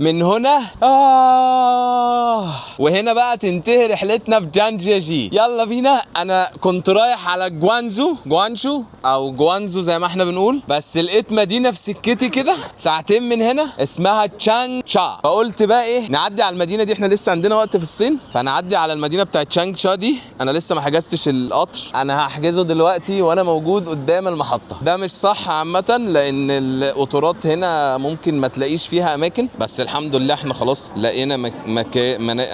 من هنا وهنا بقى تنتهي رحلتنا في جانجياجي. يلا بينا. انا كنت رايح على جوانشو او جوانزو زي ما احنا بنقول، بس لقيت مدينة في سكتي كده ساعتين من هنا اسمها تشانغشا، فقلت بقى ايه نعدي على المدينة دي، احنا لسه عندنا وقت في الصين، فنعدي على المدينة بتاعت تشانغشا دي. انا لسه ما حجزتش القطر، انا هحجزه دلوقتي وانا موجود قدام المحطة. ده مش صح عامة لان القطارات هنا ممكن ما تلاقيش فيها اماكن، بس الحمد لله احنا خلاص لقينا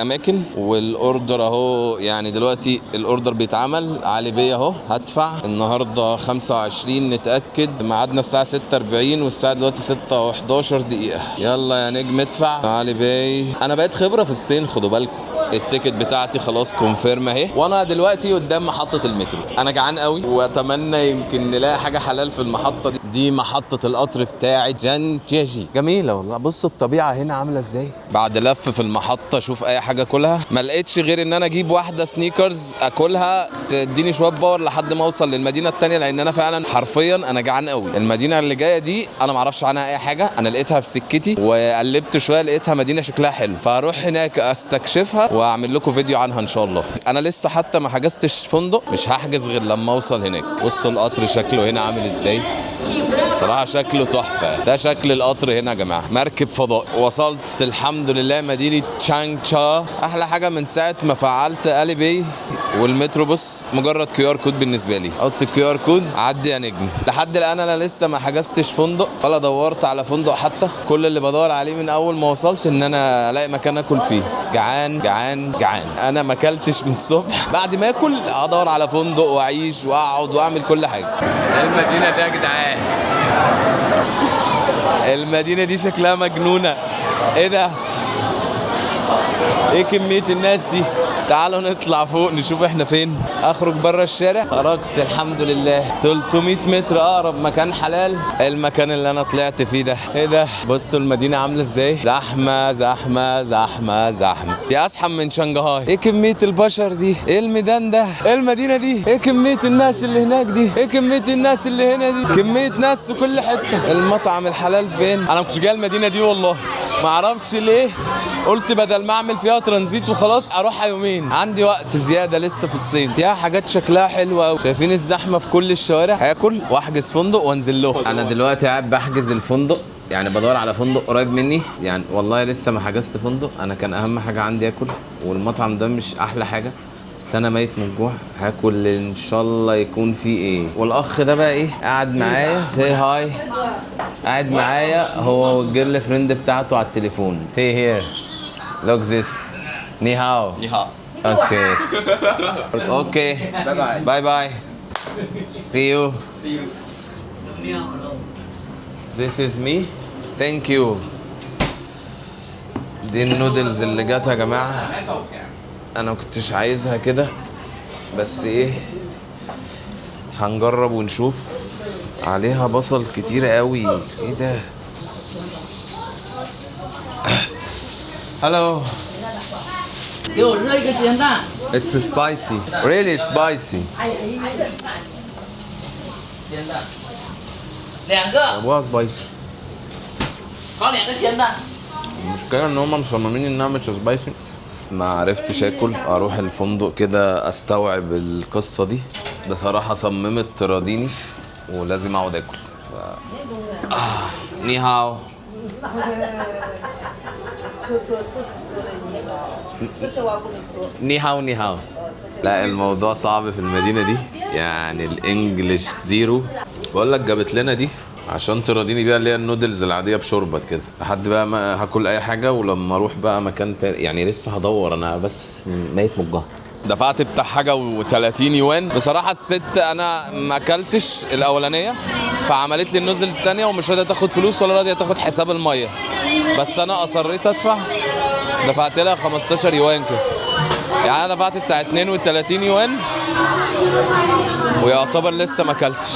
اماكن، وال order اهو، يعني دلوقتي ال order بيتعمل Alipay اهو. هدفع النهارده 25، نتاكد ميعادنا الساعة 6:40 والساعة دلوقتي 6:11 دقيقة. يلا يا نجم ادفع Alipay. انا بقيت خبره في الصين، خدوا بالكم. ال ticket بتاعتي خلاص confirm اهي، وانا دلوقتي قدام محطة المترو. انا جعان قوي واتمنى يمكن نلاقي حاجة حلال في المحطة دي. دي محطة القطر بتاعه جانجياجي، جميلة والله. بصوا الطبيعة هنا عامله ازاي. بعد لف في المحطة اشوف اي حاجة اكلها، ما لقيتش غير ان انا اجيب واحدة Snickers اكلها تديني شوية power لحد ما اوصل للمدينة التانية، لان انا فعلا حرفيا انا جعان قوي. المدينة اللي جاية دي انا ما اعرفش عنها اي حاجة، انا لقيتها في سكتي وقلبت شوية لقيتها مدينة شكلها حلو، فاروح هناك استكشفها واعمل لكم فيديو عنها ان شاء الله. انا لسه حتى ما حجزتش فندق، مش هحجز غير لما اوصل هناك. بصوا القطر شكله هنا عامل ازاي، صراحة شكله تحفة. ده شكل القطر هنا يا جماعة، مركب فضاء. وصلت الحمد لله مدينة تشانغشا. أحلى حاجة من ساعة ما فعلت Alipay والمترو، بص مجرد QR code بالنسبة لي، حط ال QR code عدي يا نجم. لحد الآن أنا لسه ما حجزتش فندق ولا دورت على فندق حتى، كل اللي بدور عليه من أول ما وصلت إن أنا ألاقي مكان آكل فيه. جعان جعان جعان، أنا ما أكلتش من الصبح. بعد ما آكل أدور على فندق وأعيش وأقعد وأعمل كل حاجة. ايه المدينة دي يا جدعان؟ المدينة دي شكلها مجنونة. ايه ده؟ ايه كمية الناس دي؟ تعالوا نطلع فوق نشوف احنا فين. اخرج بره الشارع، خرجت الحمد لله 300 متر اقرب مكان حلال، المكان اللي انا طلعت فيه ده. ايه ده؟ بصوا المدينة عاملة ازاي، زحمة زحمة زحمة زحمة، دي ازحم من شنغهاي. ايه كمية البشر دي؟ ايه الميدان ده؟ ايه المدينة دي؟ ايه كمية الناس اللي هناك دي؟ ايه كمية الناس اللي هنا دي؟ كمية ناس في كل حتة. المطعم الحلال فين؟ انا ما كنتش جاي المدينة دي والله، ما اعرفش ليه، قلت بدل ما اعمل فيها ترانزيت وخلاص اروحها يومين، عندي وقت زيادة لسه في الصين. فيها حاجات شكلها حلوة قوي، شايفين الزحمة في كل الشوارع. هاكل واحجز فندق وانزل له. انا دلوقتي قاعد بحجز الفندق، يعني بدور على فندق قريب مني، يعني والله لسه ما حجزت فندق. انا كان اهم حاجة عندي اكل، والمطعم ده مش احلى حاجة، بس انا ميت من الجوع، هاكل ان شاء الله يكون فيه ايه. والاخ ده بقى ايه قاعد معايا، say hi، قاعد معايا هو وال girlfriend بتاعته على التليفون. say here look this 你好. 你好。 okay okay bye bye. bye bye, see you. See you. This is me. Thank you. دي النودلز اللي جت يا جماعة، أنا ما كنتش عايزها كده، بس إيه هنجرب ونشوف. عليها بصل كتير قوي. إيه ده؟ Hello. 给我热一个煎蛋。 It's spicy. Really spicy. 煎蛋，两个， أبوها spicy. 搞两个煎蛋。 المشكلة ان هم مصممين انها مش spicy. ما عرفتش اكل، اروح الفندق كده استوعب القصة دي. بصراحة صممت تراضيني ولازم اقعد اكل. 你好. 说说这是说的你好，这些话不能说。 你好你好. لا الموضوع صعب في المدينة دي، يعني ال English zero. بقول لك جابت لنا دي عشان تراضيني بيها، اللي هي النودلز العادية بشوربة كده، لحد بقى ما هاكل اي حاجة، ولما اروح بقى مكان تاني يعني لسه هدور، انا بس ميت من الجوع. دفعت بتاع حاجة و30 يوان. بصراحة الست انا ما اكلتش الاولانية، فعملت لي النزل الثانية ومش راضية تاخد فلوس ولا راضية تاخد حساب المية، بس انا اصريت ادفع، دفعت لها 15 يوان كده، يعني انا دفعت بتاع 32 يوان ويعتبر لسه ما اكلتش.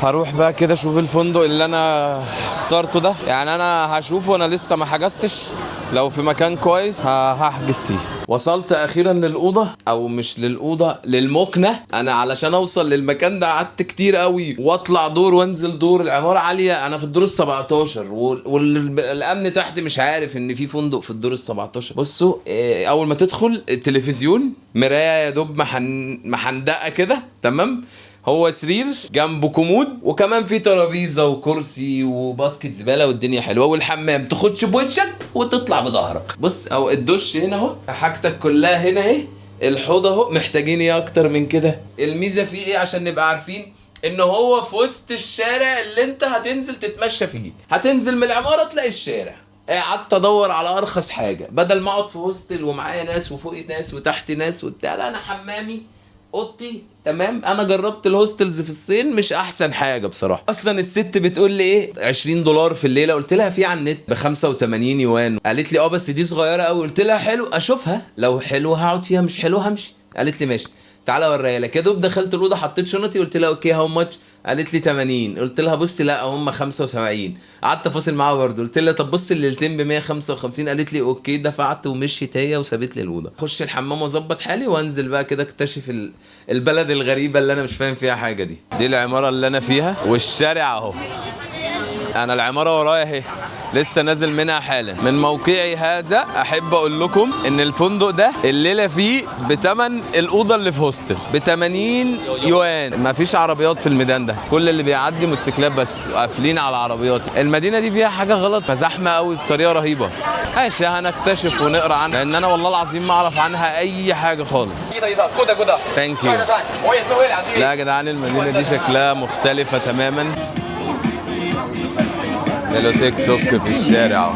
هروح بقى كده اشوف الفندق اللي انا اخترته ده، يعني انا هشوفه، انا لسه ما حجزتش. لو في مكان كويس هحجز فيه. وصلت اخيرا للاوضه، او مش للاوضه، للمكنه. انا علشان اوصل للمكان ده قعدت كتير قوي، واطلع دور وانزل دور، العمارة عاليه، انا في الدور ال 17 والامن تحت مش عارف ان في فندق في الدور ال 17. بصوا اول ما تدخل التلفزيون، مراية يا دوب محندقه كده، تمام. هو سرير جنبه كومود، وكمان في ترابيزة وكرسي و basket زباله، والدنيا حلوه. والحمام تخش بوشك وتطلع بظهرك. بص او الدش هنا اهو، حاجتك كلها هنا اهي، الحوض اهو. محتاجين ايه اكتر من كده؟ الميزة فيه ايه عشان نبقى عارفين؟ ان هو في وسط الشارع اللي انت هتنزل تتمشى فيه، هتنزل من العمارة تلاقي الشارع. قعدت ادور على ارخص حاجة بدل ما اقعد في hostel ومعايا ناس وفوقي ناس وتحت ناس وبتاع. لا انا حمامي اوضتي تمام. انا جربت ال hostels في الصين مش احسن حاجة بصراحة. اصلا الست بتقول لي ايه $20 في الليلة، قلت لها في على النت ب 85 يوان، قالت لي اه بس دي صغيرة قوي. قلت لها حلو اشوفها، لو حلو هقعد فيها، مش حلو همشي. قالت لي ماشي تعالى اوريها لك. يا دوب دخلت الاوضة حطيت شنطي، قلت لها okay how much؟ قالت لي 80. قلت لها بصي لا هم 75. قعدت افاصل معاها برضه، قلت لها طب بصي الليلتين ب 155. قالت لي okay. دفعت ومشيت هي وسابت لي الاوضة. اخش الحمام واظبط حالي وانزل بقى كده اكتشف البلد الغريبة اللي انا مش فاهم فيها حاجة دي. دي العمارة اللي انا فيها والشارع اهو، انا العمارة ورايا اهي، لسه نازل منها حالا. من موقعي هذا احب اقول لكم ان الفندق ده الليلة فيه بتمن الاوضة اللي في hostel ب 80 يوان. مفيش عربيات في الميدان ده، كل اللي بيعدي موتوسيكلات بس، قافلين على العربيات. المدينة دي فيها حاجة غلط، فزحمه قوي بطريقة رهيبة. ماشي هنكتشف ونقرا عنها، لان انا والله العظيم ما اعرف عنها اي حاجة خالص. thank you. لا يا جدعان المدينة دي شكلها مختلفة تماما. له تيك توك في الشارع.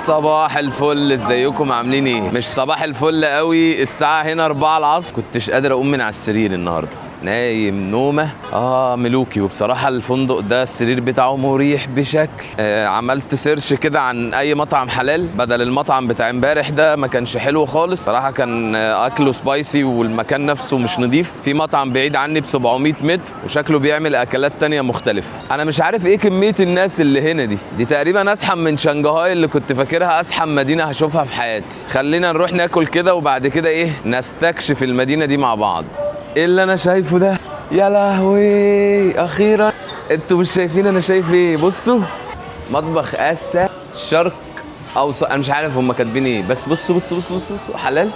صباح الفل، ازيكم عاملين ايه؟ مش صباح الفل قوي، الساعة هنا 4 العصر. كنتش قادر اقوم من على السرير النهارده، نايم نومه ملوكي. وبصراحة الفندق ده السرير بتاعه مريح بشكل. عملت search كده عن اي مطعم حلال بدل المطعم بتاع امبارح ده، ما كانش حلو خالص صراحة، كان اكله spicy والمكان نفسه مش نظيف. في مطعم بعيد عني ب 700 متر وشكله بيعمل اكلات تانية مختلفة. انا مش عارف ايه كمية الناس اللي هنا دي، دي تقريبا ازحم من شنغهاي اللي كنت فاكرها ازحم مدينة هشوفها في حياتي. خلينا نروح ناكل كده وبعد كده ايه نستكشف المدينة دي مع بعض. ايه اللي انا شايفه ده؟ يا لهوي اخيرا. انتوا مش شايفين انا شايف ايه؟ بصوا مطبخ اسيا شرق اوسط، انا مش عارف هم كاتبين ايه، بس بصوا بصوا بصوا بصوا, بصوا حلال.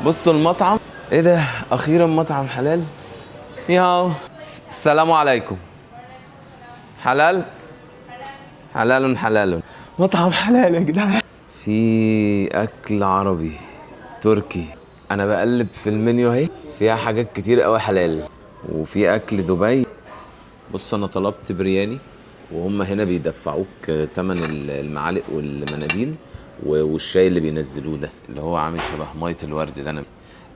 بصوا المطعم، ايه ده؟ اخيرا مطعم حلال. 你好، السلام عليكم. حلال حلال حلال، مطعم حلال يا جدعان. في اكل عربي تركي. انا بقلب في المنيو اهي، فيها حاجات كتير قوي حلال، وفي اكل دبي. بص انا طلبت برياني، وهم هنا بيدفعوك تمن المعالق والمناديل والشاي اللي بينزلوه ده اللي هو عامل شبه مية الورد ده. انا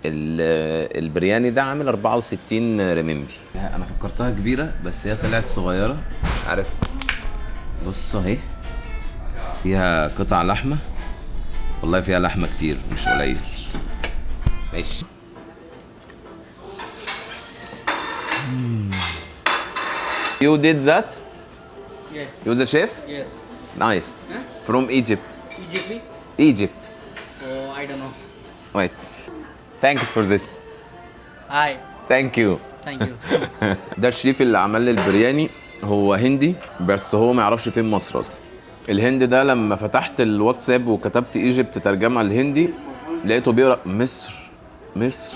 البرياني ده عامل 64 ريمينبي. انا فكرتها كبيرة بس هي طلعت صغيرة، عارف. بصوا اهي فيها قطع لحمه، والله فيها لحمه كتير مش قليل. ماشي. You did that? Yeah. You the chef? Yes. Nice. Huh? From Egypt. Egypt? Egypt. Oh, I don't know. Wait. Thanks for this. Hi. Thank you. Thank you. ده الشيف اللي عمل لي البرياني، هو هندي بس هو ما يعرفش فين مصر اصلا. الهند ده لما فتحت الواتساب وكتبت Egypt ترجمه الهندي لقيته بيقرا مصر مصر،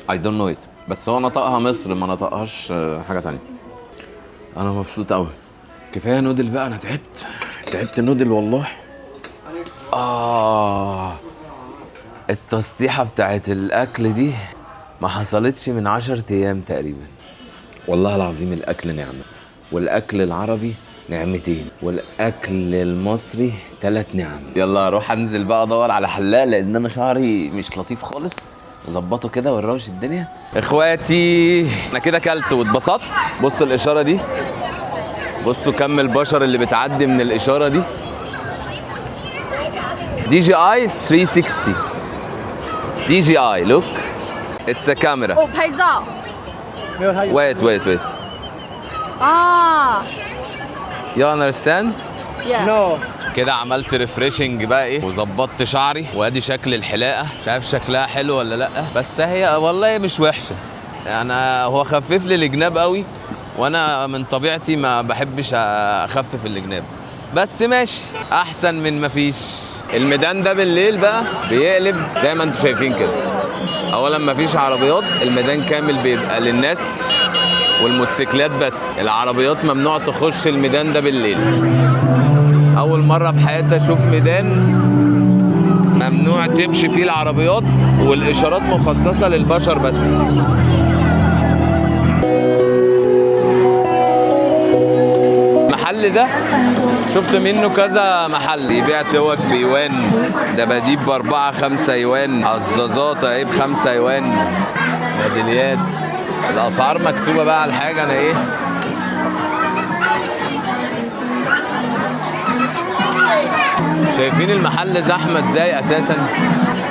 I don't know it، بس هو نطقها مصر ما نطقهاش حاجة تانية. انا مبسوط قوي. كفاية نودل بقى، انا تعبت تعبت نودل والله. التسطيحه بتاعت الاكل دي ما حصلتش من 10 ايام تقريبا. والله العظيم الاكل نعمه، والاكل العربي نعمتين، والاكل المصري 3 نعم. يلا اروح انزل بقى ادور على حلاق، لان انا شعري مش لطيف خالص. نظبطه كده ونروش الدنيا. اخواتي انا كده اكلت واتبسطت. بصوا الاشارة دي، بصوا كم البشر اللي بتعدي من الاشارة دي. DJI 360 DJI look it's a camera. 我拍照。 Wait wait wait. Ah. You understand? Yeah. No. كده عملت refreshing بقى ايه، وظبطت شعري، وادي شكل الحلاقة. مش عارف شكلها حلو ولا لا، بس هي والله مش وحشة. انا هو خفف لي الجناب قوي، وانا من طبيعتي ما بحبش اخفف الجناب، بس ماشي احسن من ما فيش. الميدان ده بالليل بقى بيقلب زي ما انتم شايفين كده. اولا ما فيش عربيات، الميدان كامل بيبقى للناس والموتوسيكلات بس، العربيات ممنوع تخش الميدان ده بالليل. اول مرة في حياتي اشوف ميدان ممنوع تمشي فيه العربيات، والاشارات مخصصة للبشر بس. المحل ده شفت منه كذا محل يبيع توك بيوان، دباديب ب4 5 يوان، قزازات اهي ب5 يوان، ميداليات. الاسعار مكتوبة بقى على الحاجة. انا ايه، شايفين المحل زحمة ازاي؟ اساسا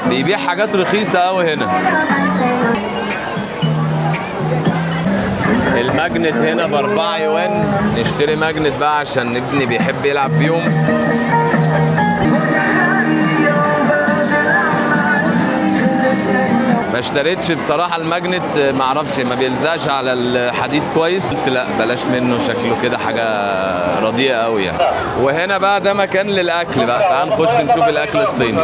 بيبيع حاجات رخيصة قوي هنا. ال magnet هنا ب4 يوان، نشتري magnet بقى عشان ابني بيحب يلعب بيهم. ما اشتريتش بصراحة ال magnet، ما اعرفش ما بيلزقش على الحديد كويس، قلت لا بلاش منه، شكله كده حاجة رديئة قوي يعني. وهنا بقى ده مكان للأكل بقى، تعال نخش نشوف الأكل الصيني.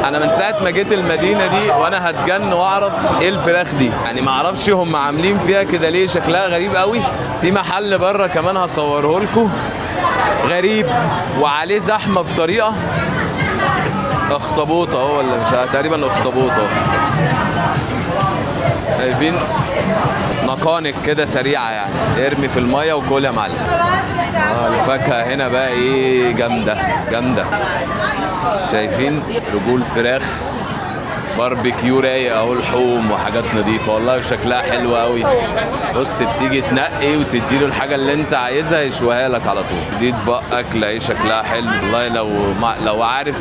أنا من ساعة ما جيت المدينة دي وأنا هتجن وأعرف إيه الفراخ دي، يعني ما أعرفش هم عاملين فيها كده ليه، شكلها غريب قوي. في محل بره كمان هصوره لكم غريب وعليه زحمة بطريقة. اخطبوط اهو، ولا مش عارف، تقريبا اخطبوط اهو. شايفين نقانق كده سريعة يعني، ارمي في المية وكل يا معلم. الفاكهة هنا بقى ايه، جامدة جامدة. شايفين رجول فراخ باربيكيو رايق اهو، لحوم وحاجات نظيفة والله شكلها حلو قوي. بص بتيجي تنقي وتديله الحاجة اللي انت عايزها يشويها لك على طول. دي اطباق اكله ايه شكلها حلو والله. لو عارف،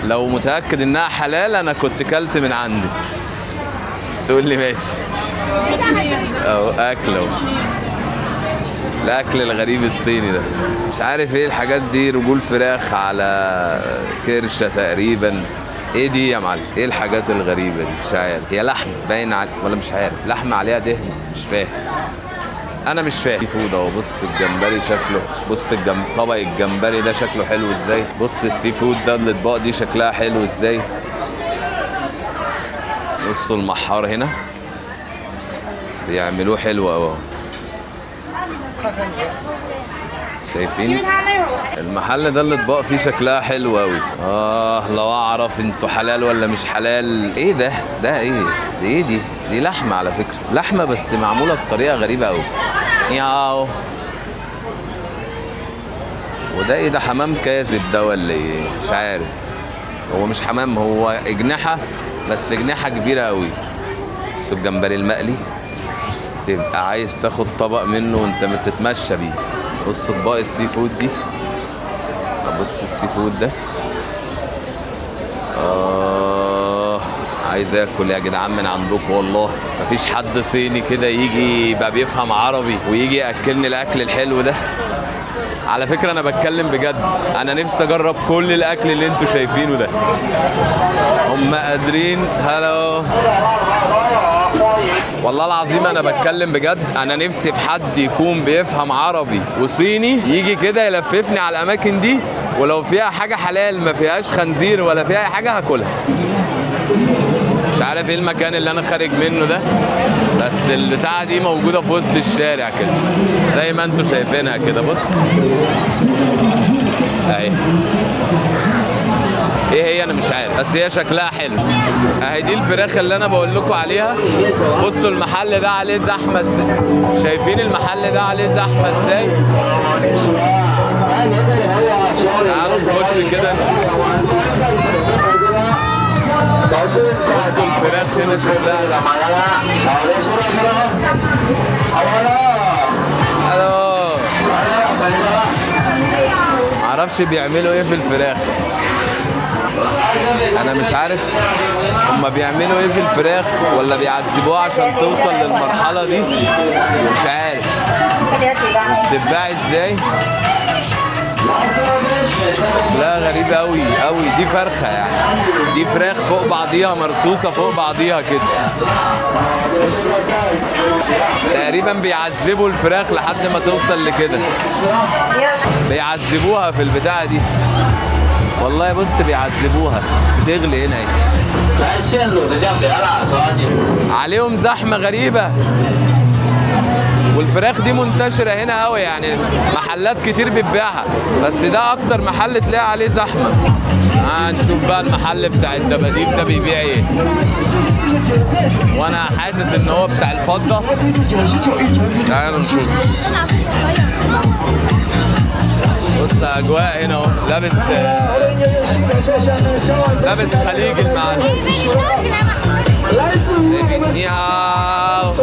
لو متاكد انها حلال انا كنت كلت من عندي. تقول لي ماشي اهو اكله. الاكل الغريب الصيني ده مش عارف ايه الحاجات دي، رجول فراخ على كرشه تقريبا. ايه دي يا معلم؟ ايه الحاجات الغريبة دي؟ مش عارف، هي لحم باين ولا مش عارف، لحمه عليها دهن، مش فاهم، انا مش فاهم. food اهو، بص الجمبري شكله، بص طبق الجمبري ده شكله حلو ازاي، بص ال seafood ده الاطباق دي شكلها حلو ازاي. بصوا المحار هنا بيعملوه حلو اهو. شايفين المحل ده الاطباق فيه شكلها حلو قوي. لو اعرف انتوا حلال ولا مش حلال. ايه ده؟ ده ايه؟ دي ايه دي؟ دي لحمه على فكرة، لحمه بس معمولة بطريقة غريبة قوي. ياو. وده ايه ده؟ حمام كاذب ده ولا ايه؟ مش عارف. هو مش حمام، هو اجنحة، بس اجنحة كبيرة قوي. بص الجمبري المقلي تبقى عايز تاخد طبق منه وانت بتتمشى بيه. بص اطباق ال seafood دي، بص ال seafood ده، عايز اكل يا جدعان من عندكم والله. مفيش حد صيني كده يجي يبقى بيفهم عربي ويجي ياكلني الاكل الحلو ده. على فكرة انا بتكلم بجد، انا نفسي اجرب كل الاكل اللي انتوا شايفينه ده. هم قادرين. هلو. والله العظيم انا بتكلم بجد، انا نفسي في حد يكون بيفهم عربي وصيني يجي كده يلففني على الاماكن دي، ولو فيها حاجة حلال ما فيهاش خنزير ولا فيها اي حاجة هاكلها. مش عارف ايه المكان اللي انا خارج منه ده، بس البتاعه دي موجودة في وسط الشارع كده زي ما انتوا شايفينها كده. بص اهي، ايه هي انا مش عارف، بس هي شكلها حلو. اهي دي الفراخ اللي انا بقول لكم عليها. بصوا المحل ده عليه زحمة ازاي، شايفين المحل ده عليه زحمة ازاي؟ تعالوا نخش كده. بصوا الفراخ هنا شكلها. الو. معرفش بيعملوا ايه في الفراخ. انا مش عارف هما بيعملوا ايه في الفراخ ولا بيعذبوها عشان توصل للمرحلة دي، مش عارف بتتباع ازاي. لا غريب قوي قوي. دي فرخة يعني، دي فراخ فوق بعضيها مرصوصة فوق بعضيها كده. تقريبا بيعذبوا الفراخ لحد ما توصل لكده، بيعذبوها في البتاعة دي والله. بص بيعذبوها، بتغلي هنا اهي. عليهم زحمة غريبة، والفراخ دي منتشرة هنا قوي، يعني محلات كتير بتبيعها، بس ده أكتر محل تلاقي عليه زحمة. هنشوف بقى المحل بتاع الدباديب ده بيبيع ايه، وانا حاسس ان هو بتاع الفضة. تعالوا نشوف. بص اجواء هنا اهو، لابس لابس خليج المعلم. نيهاو.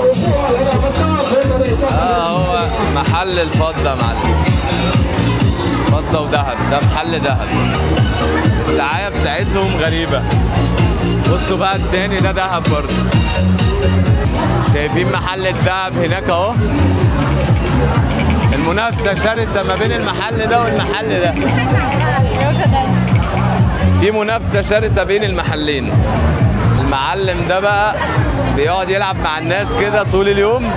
هو محل الفضة يا معلم، فضة وذهب، ده محل ذهب. الدعاية بتاعتهم غريبة. بصوا بقى التاني ده ذهب برضه. شايفين محل الذهب هناك اهو. المنافسة شرسة ما بين المحل ده والمحل ده، في منافسة شرسة بين المحلين. المعلم ده بقى بيقعد يلعب مع الناس كده طول اليوم،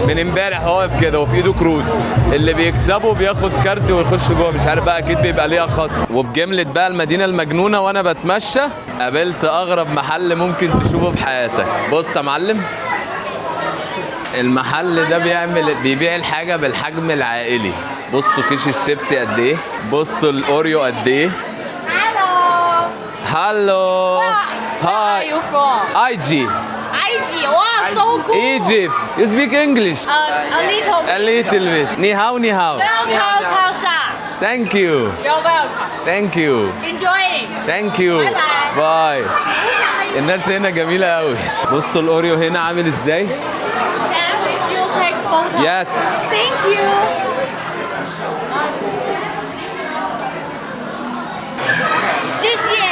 من امبارح هو واقف كده وفي ايده كروت، اللي بيكسبه بياخد كارت ويخش جوه، مش عارف بقى اكيد بيبقى ليها خصم. وبجملة بقى المدينة المجنونة وانا بتمشى قابلت اغرب محل ممكن تشوفه في حياتك. بص يا معلم، المحل ده بيبيع الحاجة بالحجم العائلي. بصوا كيش الشيبسي قد ايه، بصوا الاوريو قد ايه. Hello. Hi. Where are you from? IG. IG. Wow, so cool. Egypt. You speak English? A little bit. A little bit. Ni hao, ni hao. Welcome, Changsha. Thank you. You're welcome. Thank you. Enjoy. Thank you. Bye bye. Bye. الناس هنا جميلة قوي. بصوا الأوريو هنا عامل ازاي؟ Can you take photo? Yes. Thank you.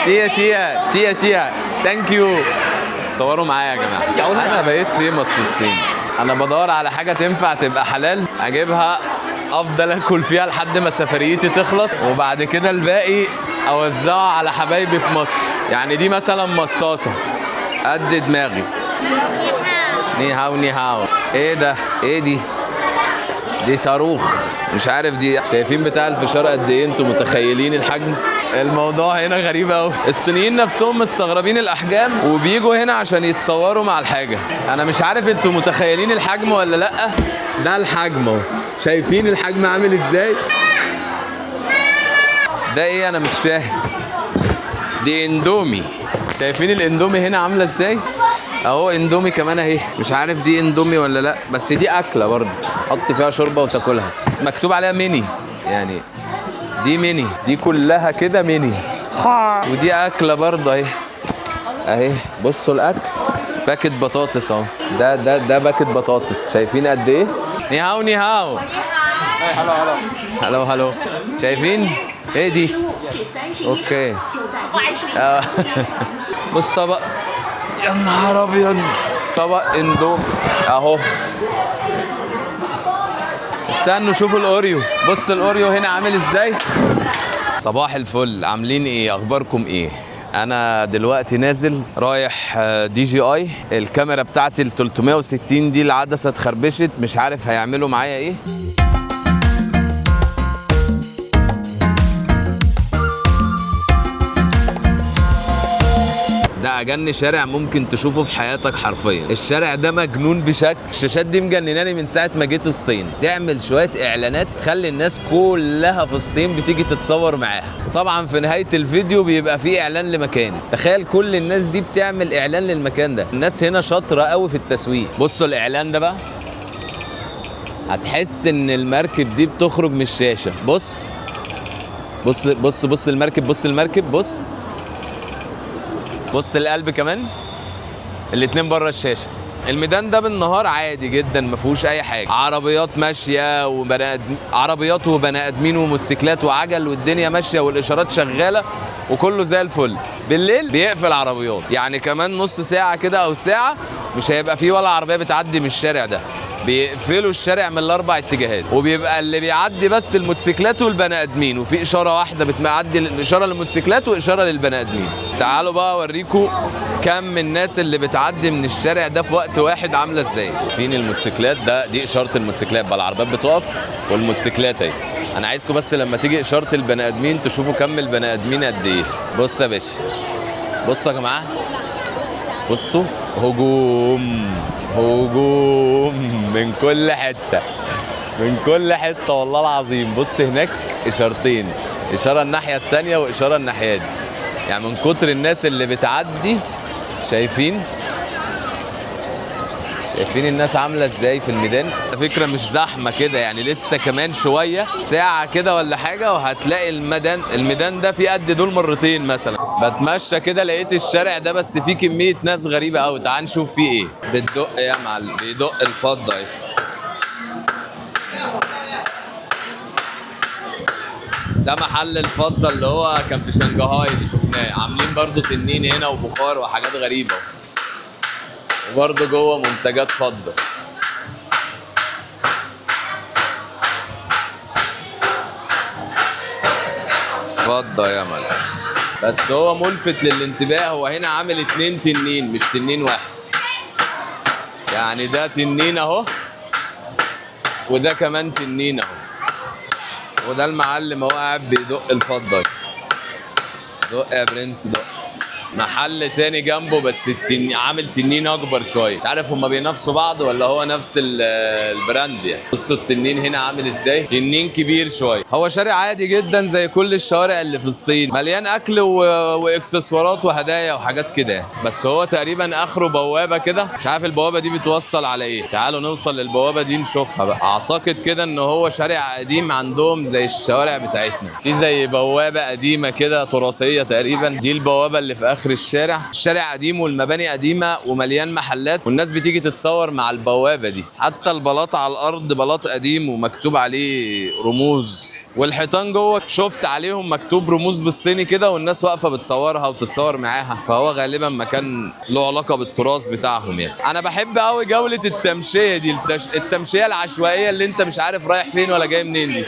سيا سيا سيا سيا. Thank you. صوروا معايا يا جماعة. أنا بقيت famous في الصين. أنا بدور على حاجة تنفع تبقى حلال أجيبها أفضل أكل فيها لحد ما سفريتي تخلص، وبعد كده الباقي أوزعه على حبايبي في مصر. يعني دي مثلا مصاصة قد دماغي. 你好 你好. إيه ده؟ إيه دي؟ دي صاروخ، مش عارف دي. شايفين بتاع الفشار قد ايه؟ انتوا متخيلين الحجم؟ الموضوع هنا غريب قوي. الصينيين نفسهم مستغربين الاحجام وبيجوا هنا عشان يتصوروا مع الحاجة. انا مش عارف انتوا متخيلين الحجم ولا لا. ده الحجم اهو، شايفين الحجم عامل ازاي؟ ده ايه؟ انا مش فاهم. دي اندومي. شايفين الاندومي هنا عامله ازاي؟ اهو اندومي كمان اهي، مش عارف دي اندومي ولا لا، بس دي اكله برضه، حط فيها شوربة وتاكلها. مكتوب عليها ميني، يعني دي ميني، دي كلها كده ميني. ودي اكله برضه اهي اهي. بصوا الاكل، باكت بطاطس اهو، ده ده ده باكت بطاطس، شايفين قد ايه؟ 你好 你好 Hello hello Hello hello. شايفين ايه دي؟ Okay. بص طبق، يا نهار ابيض، طبق اندومي اهو. استنوا شوفوا الاوريو. بص الاوريو هنا عامل ازاي. صباح الفل، عاملين ايه؟ اخباركم ايه؟ انا دلوقتي نازل رايح DJI. الكاميرا بتاعتي ال 360 دي العدسة اتخربشت، مش عارف هيعملوا معايا ايه. ده اجن شارع ممكن تشوفه في حياتك حرفيا. الشارع ده مجنون بشكل. الشاشات دي مجنناني من ساعة ما جيت الصين. تعمل شوية اعلانات تخلي الناس كلها في الصين بتيجي تتصور معاها. طبعا في نهاية الفيديو بيبقى فيه اعلان لمكان. تخيل كل الناس دي بتعمل اعلان للمكان ده. الناس هنا شاطرة قوي في التسويق. بصوا الاعلان ده بقى، هتحس ان المركب دي بتخرج من الشاشة. بص بص بص بص المركب، بص المركب، بص بص القلب كمان، الاتنين بره الشاشة. الميدان ده بالنهار عادي جدا، ما فيهوش اي حاجة، عربيات ماشية وبني عربيات وبني ادمين وموتوسيكلات وعجل والدنيا ماشية والاشارات شغالة. وكله زي الفل. بالليل بيقفل عربيات، يعني كمان نص ساعة كده او ساعة مش هيبقى فيه ولا عربية بتعدي من الشارع ده. بيقفلوا الشارع من الاربع اتجاهات، وبيبقى اللي بيعدي بس الموتوسيكلات والبني ادمين، وفي اشارة واحدة بتعدي، اشارة للموتوسيكلات واشاره للبني ادمين. تعالوا بقى اوريكم كم من الناس اللي بتعدي من الشارع ده في وقت واحد عامله ازاي. فين الموتوسيكلات؟ ده دي اشارة الموتوسيكلات بقى، العربيات بتقف والموتوسيكلات اهي. انا عايزكم بس لما تيجي اشارة البني ادمين تشوفوا كم البني ادمين قد ايه. بص يا باشا، بصوا يا جماعة، بصوا، هجوم هجوم من كل حتة، من كل حتة والله العظيم. بص هناك اشارتين، اشارة الناحية التانية واشاره الناحية دي، يعني من كتر الناس اللي بتعدي. شايفين؟ شايفين الناس عامله ازاي في الميدان؟ على فكرة مش زحمة كده يعني، لسه كمان شوية ساعة كده ولا حاجة وهتلاقي الميدان ده فيه قد دول مرتين مثلا. بتمشى كده لقيت الشارع ده بس فيه كمية ناس غريبة قوي، تعال نشوف فيه ايه. بتدق يا معلم، بيدق الفضة اهي. ده محل الفضة اللي هو كان في شنغهاي اللي شفناه، عاملين برضو تنين هنا وبخار وحاجات غريبة، وبرضه جوه منتجات فضة. فضة يا ملك. بس هو ملفت للانتباه، هو هنا عامل 2 تنين مش تنين واحد، يعني ده تنين اهو وده كمان تنين اهو، وده المعلم اهو قاعد بيدق الفضة. دق يا برنس دق. محل تاني جنبه بس عامل تنين اكبر شوية، مش عارف هما بينافسوا بعض ولا هو نفس ال brand يعني. بصوا التنين هنا عامل ازاي، تنين كبير شوية. هو شارع عادي جدا زي كل الشوارع اللي في الصين، مليان اكل واكسسوارات وهدايا وحاجات كده يعني. بس هو تقريبا اخره بوابه كده، مش عارف البوابة دي بتوصل على ايه. تعالوا نوصل للبوابه دي نشوفها بقى. اعتقد كده ان هو شارع قديم عندهم زي الشوارع بتاعتنا، في زي بوابه قديمة كده تراثيه تقريبا. دي البوابة اللي في اخر الشارع. الشارع قديم والمباني قديمة ومليان محلات، والناس بتيجي تتصور مع البوابة دي. حتى البلاط على الارض بلاط قديم ومكتوب عليه رموز، والحيطان جوه شفت عليهم مكتوب رموز بالصيني كده، والناس واقفة بتصورها وتتصور معاها. فهو غالبا مكان له علاقة بالتراث بتاعهم يعني. انا بحب قوي جولة التمشيه دي، التمشيه العشوائية اللي انت مش عارف رايح فين ولا جاي منين دي.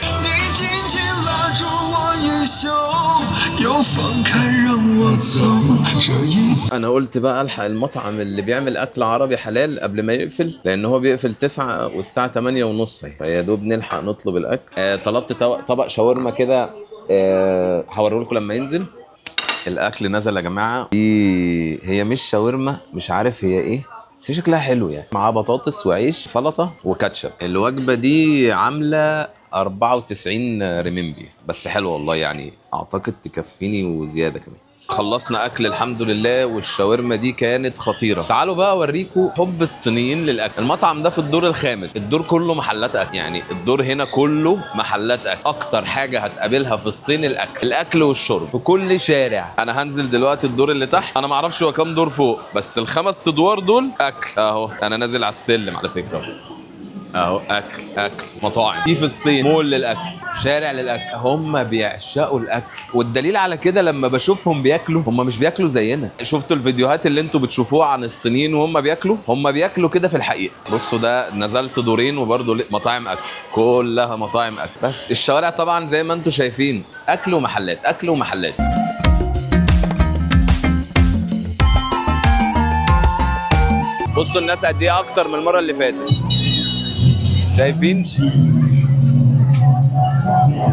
انا قلت بقى الحق المطعم اللي بيعمل اكل عربي حلال قبل ما يقفل، لان هو بيقفل 9 والساعة 8:30، فيا دوب نلحق نطلب الاكل. طلبت طبق شاورما كده، هوريه لكم لما ينزل. الاكل نزل يا جماعة. دي هي مش شاورما، مش عارف هي ايه، بس شكلها حلو يعني. معاه بطاطس وعيش سلطة وكاتشب. الوجبة دي عامله 94 ريمينبي، بس حلو والله يعني، اعتقد تكفيني وزيادة كمان. خلصنا اكل الحمد لله، والشاورما دي كانت خطيرة. تعالوا بقى اوريكم حب الصينيين للاكل. المطعم ده في الدور الخامس، الدور كله محلات اكل، يعني الدور هنا كله محلات اكل. اكتر حاجة هتقابلها في الصين الاكل، الاكل والشرب في كل شارع. انا هنزل دلوقتي الدور اللي تحت، انا ما اعرفش هو كام دور فوق، بس ال5 ادوار دول اكل اهو. انا نازل على السلم على فكرة اهو، اكل اكل مطاعم في الصين، مول للاكل، شارع للاكل. هم بيعشقوا الاكل، والدليل على كده لما بشوفهم بياكلوا، هم مش بياكلوا زينا. شفتوا الفيديوهات اللي انتوا بتشوفوها عن الصينيين وهم بياكلوا؟ هم بياكلوا كده في الحقيقة. بصوا ده نزلت دورين وبرده مطاعم اكل، كلها مطاعم اكل. بس الشوارع طبعا زي ما انتوا شايفين اكل ومحلات، اكل ومحلات. بصوا الناس قد ايه اكتر من المرة اللي فاتت، شايفين؟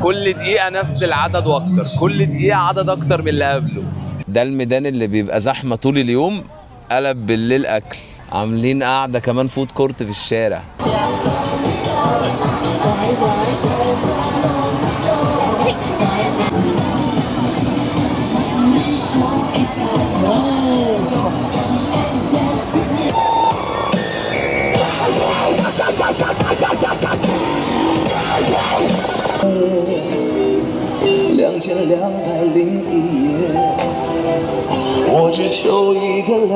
كل دقيقة نفس العدد واكتر، كل دقيقة عدد اكتر من اللي قبله. ده الميدان اللي بيبقى زحمة طول اليوم، قلب بالليل اكل. عاملين قاعدة كمان food court في الشارع. 2201夜，我只求一个。